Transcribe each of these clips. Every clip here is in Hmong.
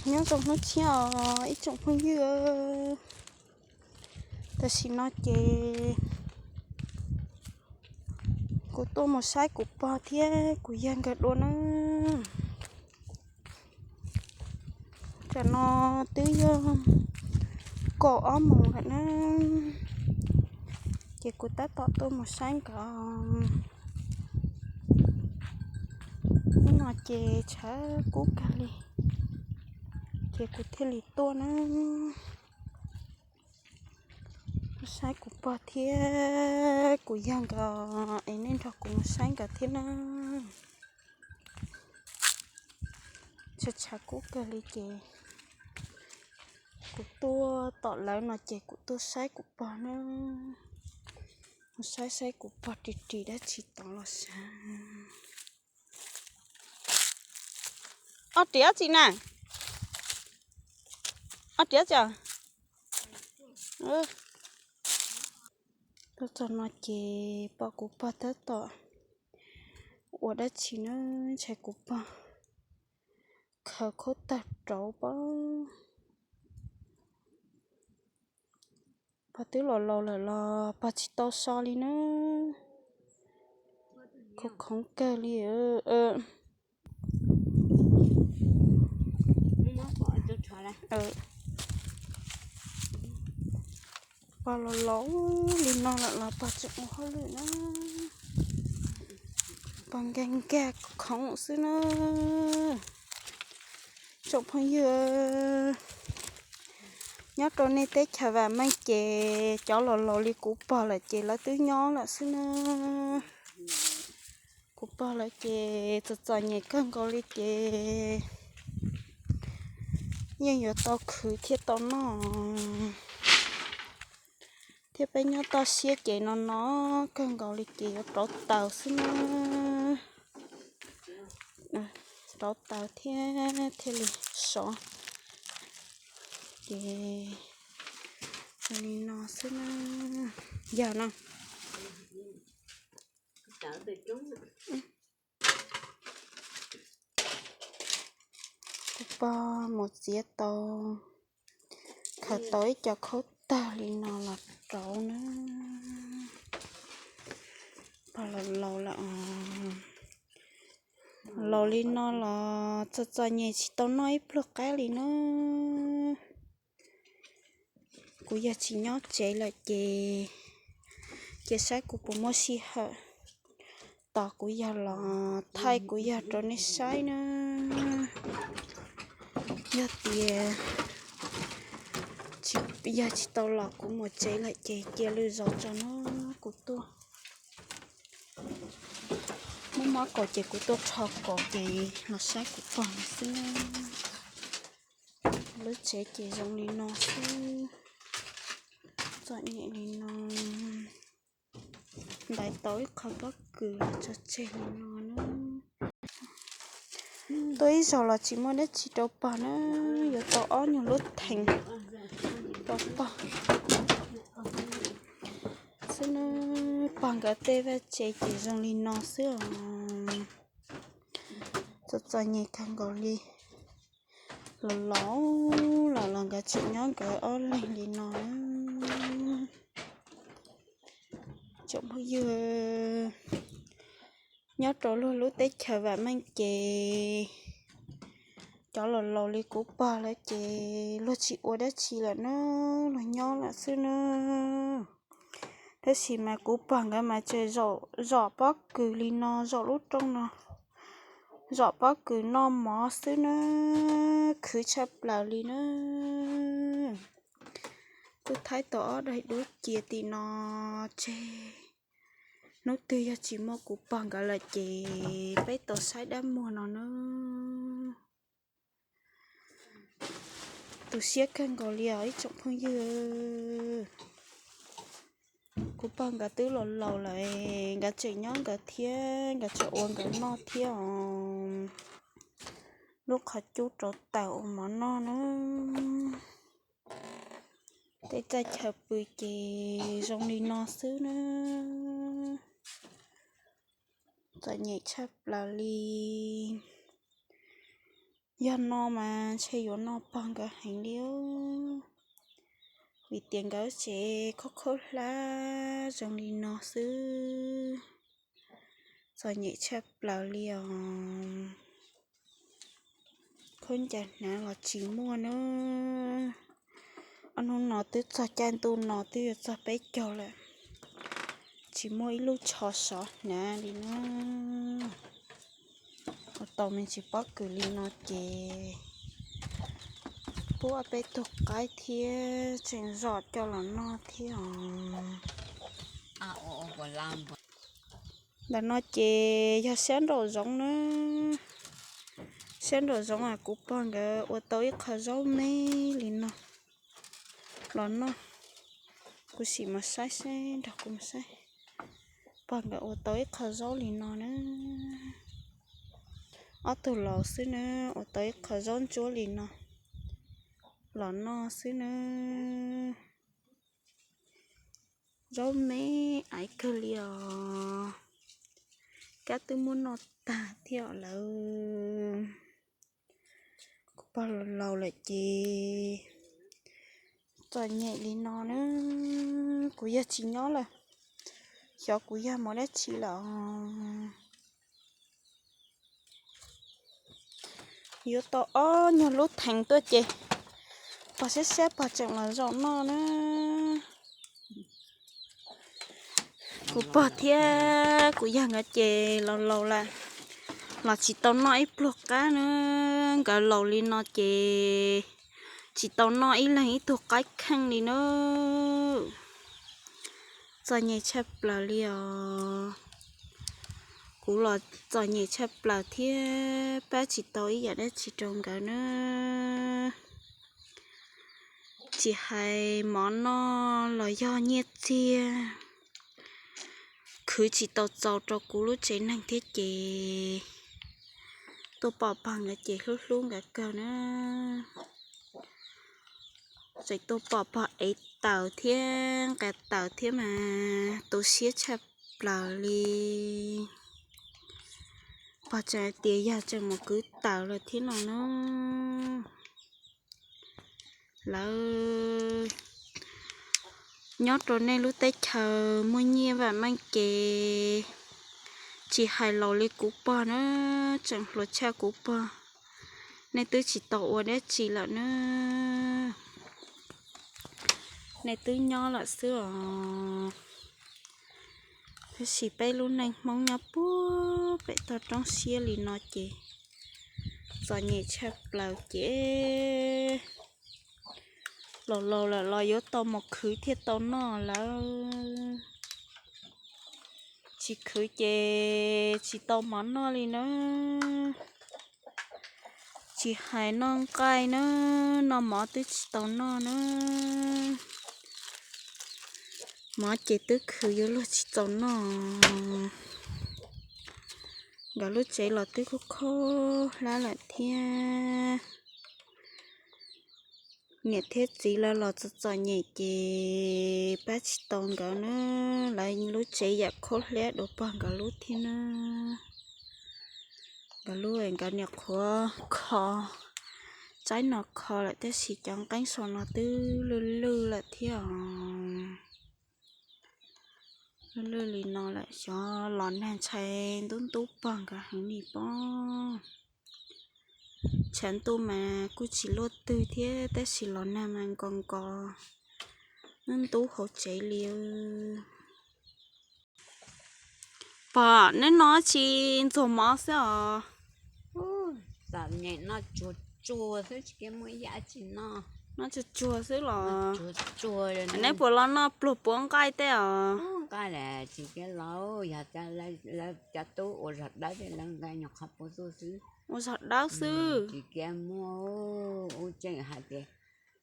Nyob zoo hnub tshiab os ib tsoom phooj ywg. Tam sim no ces kuv tuaj mus saib kuv pog thiab kuv yawg nkawd dua na. Tam no twb yog kaum ob moos lawm na, ces kuv tab tom tuaj mus saib nkawd. Hnub no ces tshav kub kawg li, ces kuv thiaj li tuaj na. Mus saib kuv pog thiab kuv yawg nkawd es nej nrog kuv mus saib nkawd thiab na. Tshav tshav kub kawg li ces kuv tuaj tom lawv no ces kuv tuaj saib kuv pog na. Mus saib saib kuv pog ris ris dab tsi tod los sav. Ob riam tsi na? Ob riam tsi? Tuaj txog no ces pom kuv pog tab tom ua dab tsi na, ntshai kuv pog khaws khaub tag rauv pob. Pog twb los laus lawm los pog tsis tau so li na. Khoov khoov kawg li. Pog los laus li no lawm los pog tseem ua hauj lwm na. Pog nkag nkag khoov xwb na. Tsoom phooj ywg, nyob rau nej teb chaws vam meej ces cov laus laus li kuv pog lawm ces lawv twb nyob lawm xwb na. Kuv pog lawv ces txom txom nyem kawg nkaus li ces yeej yuav tau khwv thiaj tau noj. Thiab peb nyob toj siab ces no no kawg nkaus li ces yuav rauv taws xwb na. Rauv taws thiab thiaj li sov. Ces li no xwb na. Yog no. Kuv pog mus txiav tau, khaws tau ib co khaub tag li no los rauv na. Pog laus laus lawm, laus li no los txom txom nyem tsis tau noj ib pluag qab li na. Kuv yog tsis nyob tsev lawm ces, ces saib kuv puas muaj sij hawm tos kuv yog los thaij kuv yog rau nej saib na. Yog tias, yog tsis tau los kuv mus tsev lawm ces cia lwm zaus tso na kuv tuaj. Muab mob kaus ces kuv tuaj rho kaus ces los saib kuv pog xwb na. Lub tsev ces zoo li no xwb, txom nyem li no. Ntais tau ib qho pob kws los tso tseg li no na. Tuaj ib zaug los tsis muaj dab tsi rau pog na, yuav tau ob nyuag lub theem rau pog xwb na. Pog nkawd tej vaj tse ces zoo li no xwb os. Txom txom nyem kawg nkaus li. Los laus los los nkawd tseem nyob nkawd ob leeg li no. Tsoom phooj ywg, nyob rau luag lub teb chaws vam meej ces cov laus laus li kuv pog lawv ces luag tsis ua dab tsi lawm na, luag nyob lawm xwb na. Tab sis mas kuv pog nkawd mas tseem zom pob kws li no, zom lub rooj no, zom pob kws noj mov xwb na, khwv tshaj plaws li na. Kuj thaij tau ob daim duab cia tim no tseg. Hnub twg yog tsis muaj kuv pog nkawd lawm ces peb tau saib dab muag no na. Tu siab kawg nkaus li os ib tsoom phooj ywg. Kuv pog nkawd twb los laus lawm, nkawd tseem nyob nkawd thiab, nkawd tseem ua nkawd noj thiab os. Lub qhov cub rauv taws ua mov noj na. Tej txaj chaw pw ces zoo li no xwb na. Txom nyem tshaj plaws li. Yog no mas ntshe yuav noj pog nkawd heev li, vim tias nkawd tsev khaub khaub hlab zoo li no xwb. Txom nyem tshaj plaws li os. Khaub ncaws hnav los tsis muaj na. Ob hnub no twb txog caij ntuj no twb yuav txog peb caug lawm, tsis muaj ib lub tsho sov hnav li na. Ua tau me ntsis pob kws li no ces pub ob peb tug qaib thiab tseem zom coj los noj thiab os. Ntawm no ces yog siab nraum zoov na. Siab nraum zoov kuv pog nkawd ua tau ib qho zaub me li no los noj. Kuv sim mus saib seb, nrog kuv mus saib. Pog nkawd ua tau ib qho zaub li no na. Ob tug laus xwb na, ua tau ib qho zaub ntsuab li no los noj xwb na. Zaub me aiv kawg li os. Kab twb muab noj tag thiab lawm. Kuv pog laus laus lawm ces txom nyem li no na. Kuv yog tsis nyob lawm, xyov kuv yog mus dab tsi lawm. Yuav tau ob nyuag lub theem tuaj ces pog siab siab pog tseem los zaum noj na. Kuv pog thiab kuv yawg nkawd ces laus laus lawm, los tsis tau noj ib pluag qab na. Nkawd laus li no ces tsis tau noj ib leeg ib tug qaib kheej li na. Txom nyem tshaj plaws li os. Kuv los txom nyem tshaj plaws thiab pab tsis tau ib yam dab tsi rau nkawd na. Tsis hais mov noj los yog nyiaj txiag, khwv tsis tau txaus rau kuv lub tsev neeg thiab ces tuaj pom pog nkawd ces hlub hlub nkawd kawg na. Tseem tuaj pom pog ev taws thiab nqa taws thiab mas tu siab tshaj plaws li. Pog tseem hais tias yog tseem mus kwv taws lawm thiab no na. Lawv nyob rau nej lub teb chaws muaj nyiaj vam meej ces tsis hais laus li kuv pog na, tseem hluas tshaj kuv pog, nej twb tsis tau ua dab tsi lawm na. Nej twb nyob lawm xwb os. Tab sis peb lub neej Hmoob nyob puag pem toj roob siab li no ces txom nyem tshaj plaws ces laus laus lawm los yuav tau mus khwv thiaj tau noj lawm. Tsis khwv ces tsis tau mov noj li na. Tsis hais noj nqaij na, noj mov twb tsis tau noj na. Mov ces twb khwv yuav luag tsis txaus noj. Nkawd lub tsev los twb khaub khaub hlab lawm thiab. Niam thiab txiv lawv los txom txom nyem ces pab tsis tau nkawd na. Lawv lub tsev yam khaub hlab dua pog nkawd lub thiab na. Nkawd lub nkawd niam qhuav kho tsaib no kho lawm tab sis cov nqeeb sau no twb lwj lwj lawm thiab os. Lwj lwj li no lawm xyov los nag ntshai ntub ntub pog nkawd heev li pob. Tshav ntuj mas kuj tsis luaj twg thiab tab sis los nag mas nko nko ntub hauv tsev li. Pog, neb noj tsis ntxuag mov xwb os? Txom nyem noj tsuag tsuag xwb tsis muaj ib yam tsi noj. Noj tsuag tsuag xwb los? Neb puas los noj pluag puav nqaij tej os? Nqaij las tsis kiag los, yog cov tub ua zog dawb thiab lawv nqa nyuag qhov puav tuaj xwb. Ua zog dawb xwb. Tsis kiag muaj, ua tseem hais tias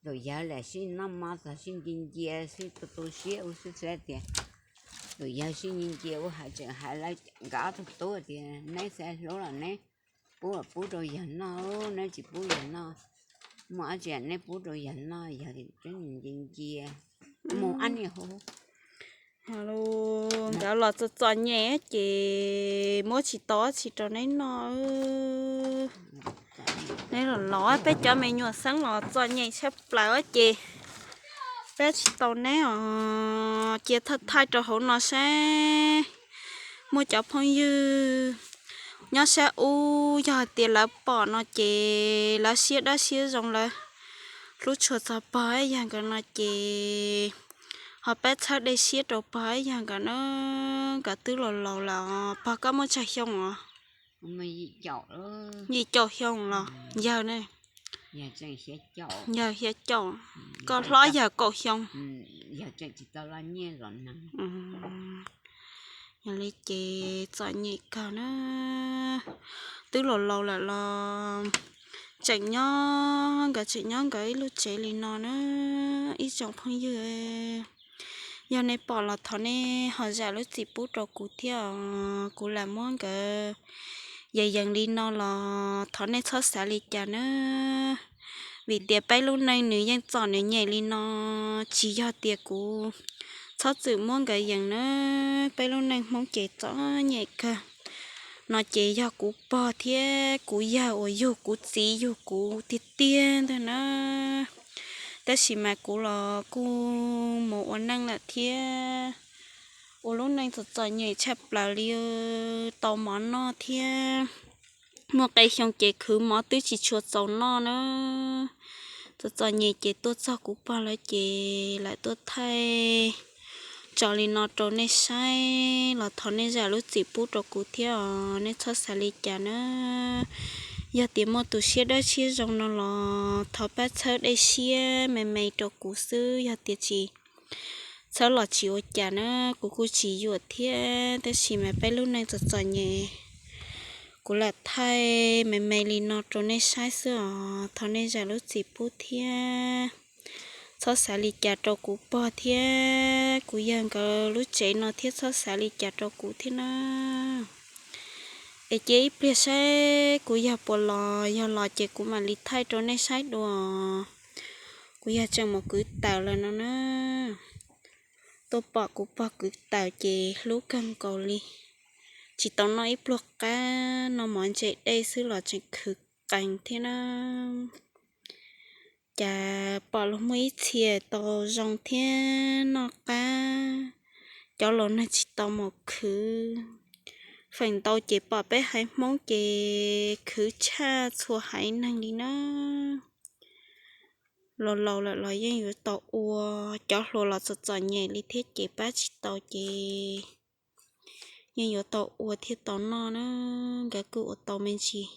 tus yawg lam sib noj mov txog sib nci ncia sib tu tu siab ua xwb xwb tias tus yawg sib nci ncia ua hais tseem hais lawv nkawd ob tug tub tias neb xav hlub los neb pub pub rau yawg noj, neb tsis pub yawg noj, muaj dab tsi neb pub rau yawg noj, yawg tseem nci ncia mus ab niag hu. Nkawd los txom txom nyem ces muab tsis tau dab tsi rau neb noj. Neb los los peb cov me nyuam xeeb los txom nyem tshaj plaws ces peb tsis tau neb os. Cia thaij thaij rau hauv no saib muaj cov phooj ywg nyob sab ub yog hais tias lawv pom no ces lawv siab dawb siab zoo lawv hlub tshua txog pog ib yawg nkawd no ces ho pab txhawb dej siab rau pog ib yawg nkawd na. Nkawd twb los laus lawm os. Pog koj muaj tsawg xyoo os? Yim caum xyoo los yawg ne? Yawg xya caum. Koj hlob yawg kaum xyoo. Yog li ces txom nyem kawg na. Twb los laus lawm los tseem nyob, nkawd tseem nyob nkawd ib lub tsev li no na ib tsoom phooj ywg. Yog nej pom los thov nej ho zam lub txim pub rau kuv thiab os. Kuv lam muab nkawd yees yees li no los thov nej txhob xav li cas na. Vim tias peb lub neej nws yeej txom nws nyem li no, tsis yog tias kuv txhob txwm muab nkawd yees na. Peb lub neej Hmoob ces txom nyem kawg. No ces yog kuv pog thiab kuv yawg uas yug kuv txiv yug kuv tiag tiag ntag na. Tab sis mas kuv los kuj mus ua neej lawm thiab. Ua lub neej txom txom nyem tshaj plaws li, tau mov noj thiab. Muaj qee xyoo ces khwv mov twb tsis tshua txaus noj na. Txom txom nyem ces tuaj txog kuv pog lawv ces lawv tuaj thaij tso li no rau nej saib los thov nej zam lub txim pub rau kuv thiab os. Nej txhob xav li cas na. Yog tias muaj tus siab dawb siab zoo no los thov pab txhawb dej siab me me rau kuv xwb. Yog tias tsis txhawb los tsis ua cas na, kuv kuj tsis yuam thiab. Tab sis mas peb lub neej txom txom nyem, kuv lam thaij me me li no rau nej saib xwb os. Thov nej zam lub txim pub thiab txhob xav li cas rau kuv pog thiab kuv yawg nkawd lub tsev no thiab txhob xav li cas rau kuv thiab na. Es cia ib pliag saib kuv yawg puas los, yog los ces kuv mam li thaij rau nej saib dua. Kuv yawg tseem mus kwv taws lawm no na. Tuaj pom kuv pog kwv taws ces hlub kawg nkaus li. Tsis tau noj ib pluag qab, noj mov ntse dej xwb los tseem khwv qees thiab na. Cas pom luag muaj ib txhia tau zoo thiab noj qab, cov laus neeg tsis tau mus khwv. Feem ntau ces pom peb haiv Hmoob ces khwv tshaj txhua haiv neeg li na. Los laus lawm los yeej yuav tau ua, cov hluas los txom txom nyem li thiab ces pab tsis tau ces yeej yuav tau ua thiab tau noj na. Nkawd kuj ua tau me ntsis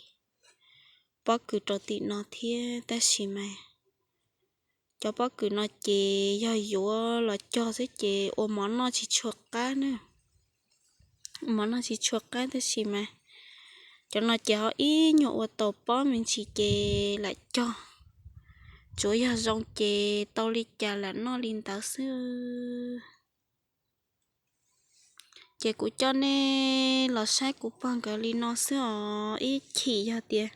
pob kws rau tim no thiab tab sis mas cov pob kws no ces yog yuav los cog xwb ces ua mov noj tsis tshua qab na. Mov noj tsis tshua qab tab sis mas cov no ces ho ib nyuag ua tau pob me ntsis ces lam cog. Tsuav yog zoo ces tau li cas lam noj li ntawd xwb. Ces kuv coj nej los saib kuv pog nkawd li no xwb os. Ib chim yog tias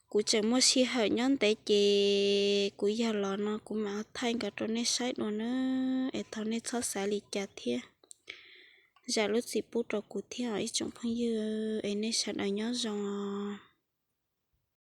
kuv tseem muaj sij hawm nyob ntev ces kuv yawg los no kuv mam thaij nkawd rau nej saib dua na. Es thov nej txhob xav li cas thiab zam lub txim pub rau kuv thiab os ib tsoom phooj ywg. Es nej sawv daws nyob zoo os.